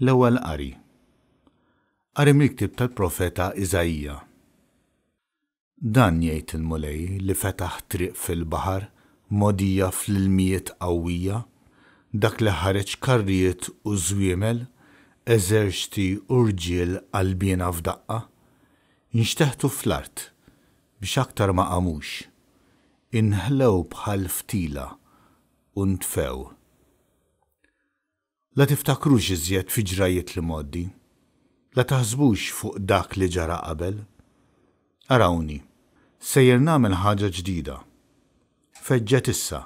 L-Ewwel Qari. Qari mill-ktieb tal-profeta Iżaija. Dan jgħid il-Mulej li fetaħ triq fil-baħar, mogħdija fl-ilmijiet qawwija, dak li ħareġ karrijiet u żwiemel, eżerċti u rġiel qalbiena f'daqqa. Inxteħtu fl-art, biex aktar ma qamux. Inħlew bħal ftila u ntfew. La tiftakrux iżjed fi ġrajjiet l-imgħoddi, la taħsbux fuq dak li ġara qabel. Arawni, sejjer nagħmel ħaġa ġdida. Feġġet issa,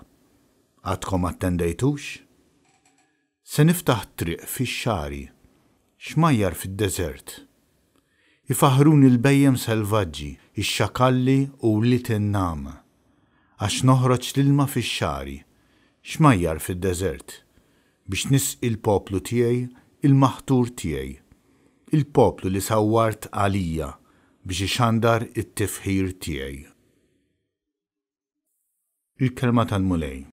għadkom attendejtux? Se niftaħ triq fix-xagħri, xmajjar fid-deżert. Ifaħħruni l-bhejjem selvaġġi, ix-xakalli u wlied in-nagħam. Għax noħroġ l-ilma fix-xagħri, xmajjar fid-deżert, biex nisqi l-poplu tiegħi, il-maħtur tiegħi, il-poplu li sawwart għalija biex ixandar it-tifħir tiegħi. Il-Kelma tal-Mulej.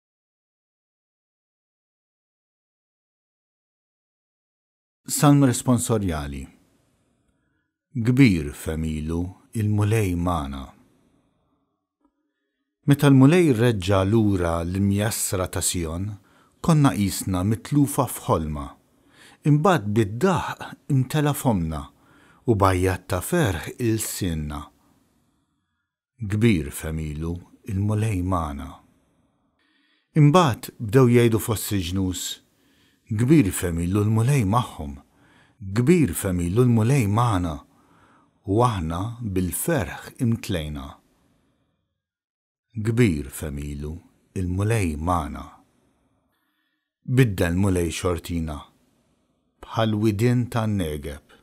Salm Responsorjali Kbir f'għemilu il-Mulej magħna. Meta l-Mulej reġġa' lura l-imjassra ta' Sijon, konna qisna mitlufa f'ħolma. Imbagħad bid-daħq imtela fommna u b'għajjat ta' ferħ ilsienna. Kbir f'għemilu il-Mulej magħna. Imbagħad bdew jgħidu fost il-ġnus, Kbir f'għemilu l-Mulej magħhom, kbir f'għemilu l-Mulej magħna, u aħna bil-ferħ imtlejna. Kbir f'għemilu l-Mulej magħna. Biddel Mulej xortina, bħal widien tan-Negeb.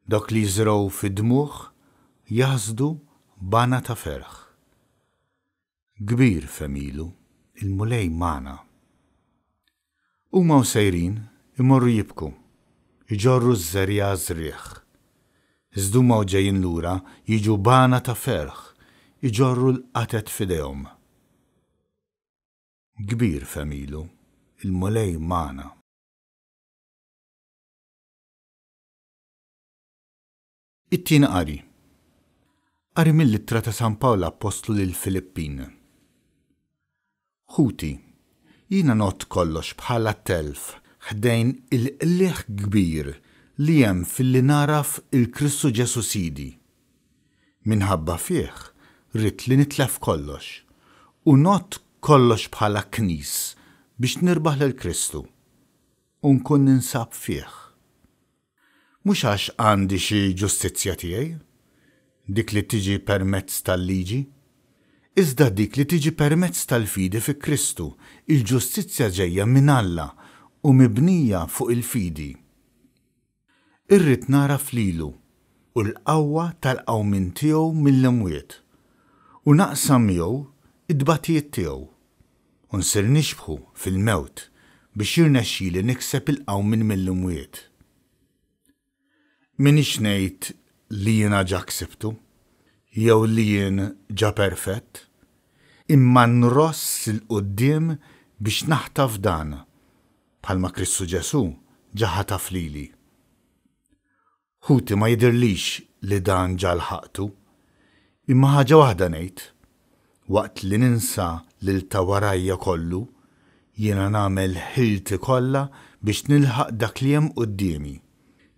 Dawk li jiżrgħu fid-dmugħ jaħsdu b'għana ta' ferħ. Kbir f'għemilu, il-Mulej magħna. Huma u sejrin imorru jibku, iġorru ż-żerriegħa żrigħ. Iżda huma u ġejjin lura jiġu b'għana ta' ferħ, iġorru l-qatet f'idejhom. Kbir f'għemilu, il-Mulej magħna. It-Tieni Qari. Qari mill-Ittra ta' San Pawl Appostlu lill-Filippin. Ħuti, jiena ngħodd kollox bħala telf ħdejn il-qligħ kbir li hemm filli nagħraf 'il Kristu Ġesù Sidi. Minħabba fih ridt li nitlef kollox, u ngħodd kollox bħala knis biex nirbaħ lil Kristu, u nkun ninsab fih. Mhux għax għandi xi ġustizzja tiegħi, dik li tiġi permezz tal-liġi, iżda dik li tiġi permezz tal-fidi fi Kristu, il-ġustizzja ġejja minn Alla u mibnija fuq il-fidi. Irrid nagħraf lilu u l-qawwa tal-qawmien tiegħu mill-imwiet, u naqsam miegħu t-tbatijiet tiegħu, u nsir nixbħu fil-mewt biex jirnexxili nikseb il-qawmien mill-imwiet. M'iniex ngħid li jiena ġa ksibtu, jew li jien ġa perfett, imma nross 'il quddiem biex naħtaf dan, Bħalma Kristu Ġesù ġa ħataf lili. Ħuti ma jidhirlix li dan ġa lħaqtu, imma ħaġa waħda ngħid, waqt li ninsa lil ta' warajja kollu, jiena nagħmel ħilti kollha biex nilħaq dak li hemm quddiemi,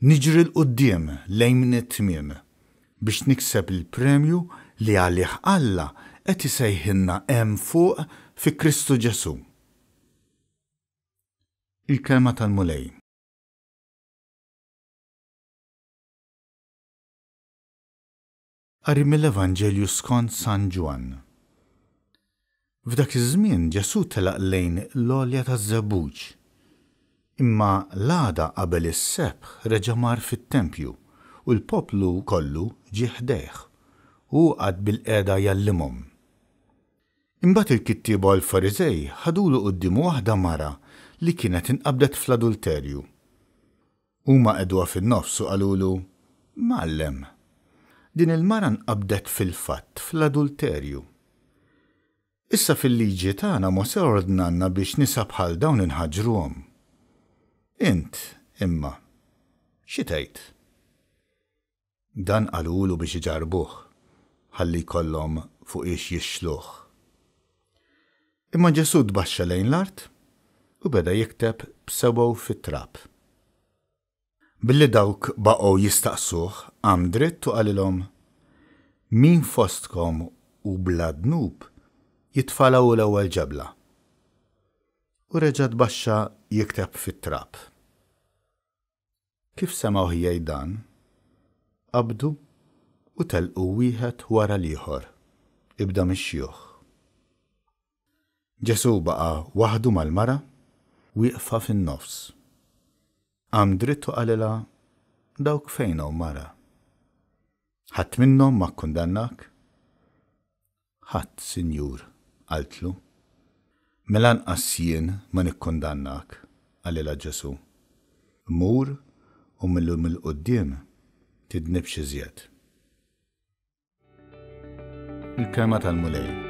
niġri 'l quddiem lejn it-tmiem, biex nikseb il-premju li għalih Alla qed isejħilna hemm fuq fi Kristu Ġesù. Il-Kelma tal-Mulej. Qari mill-Evanġelju skont San Ġwann. F'dak iż-żmien Ġesù telaq lejn l-għolja taż-Żebbuġ. Imma l-għada qabel is-sebħ reġa' mar fit-tempju u l-poplu kollu ġie ħdejh, u hu qagħad bilqiegħda jgħallimhom. Imbagħad il-kittieba u l-Fariżej ħadulu quddiemu waħda mara li kienet inqabdet fl-adulterju. Huma qegħduha fin-nofs u qalulu, Mgħallem, din il-mara nqabdet fil-fatt fl-adulterju. Issa fil-liġi tagħna Mosè ordnalna biex nisa bħal dawn inħaġġruhom. Int, imma, Xi tgħid? Dan qalulu biex iġarrbuh, ħalli jkollhom fuqiex jixxluh. Imma Ġesù tbaxxa lejn l-art u beda jikteb b'sebgħu fit-trab. Billi dawk baqgħu jistaqsuh, qam dritt u qalilhom, Min fostkom hu bla dnub, jitfagħla hu l-ewwel ġebla. U reġa' tbaxxa jikteb fit-trab. Kif semgħuh jgħid dan, qabdu u telqu wieħed wara l-ieħor, ibda mix-xjuħ. Ġesù baqa' waħdu mal-mara, wieqfa fin-nofs. Qam dritt u qalilha, Dawk fejnhom, mara? Ħadd minnhom ma kkundannak? Ħadd, Sinjur, qaltlu. Mela anqas jien ma nikkundannak, qalilha Ġesù. Mur u mil-lum 'il quddiem tidnibx iżjed. Il-Kelma tal-Mulej.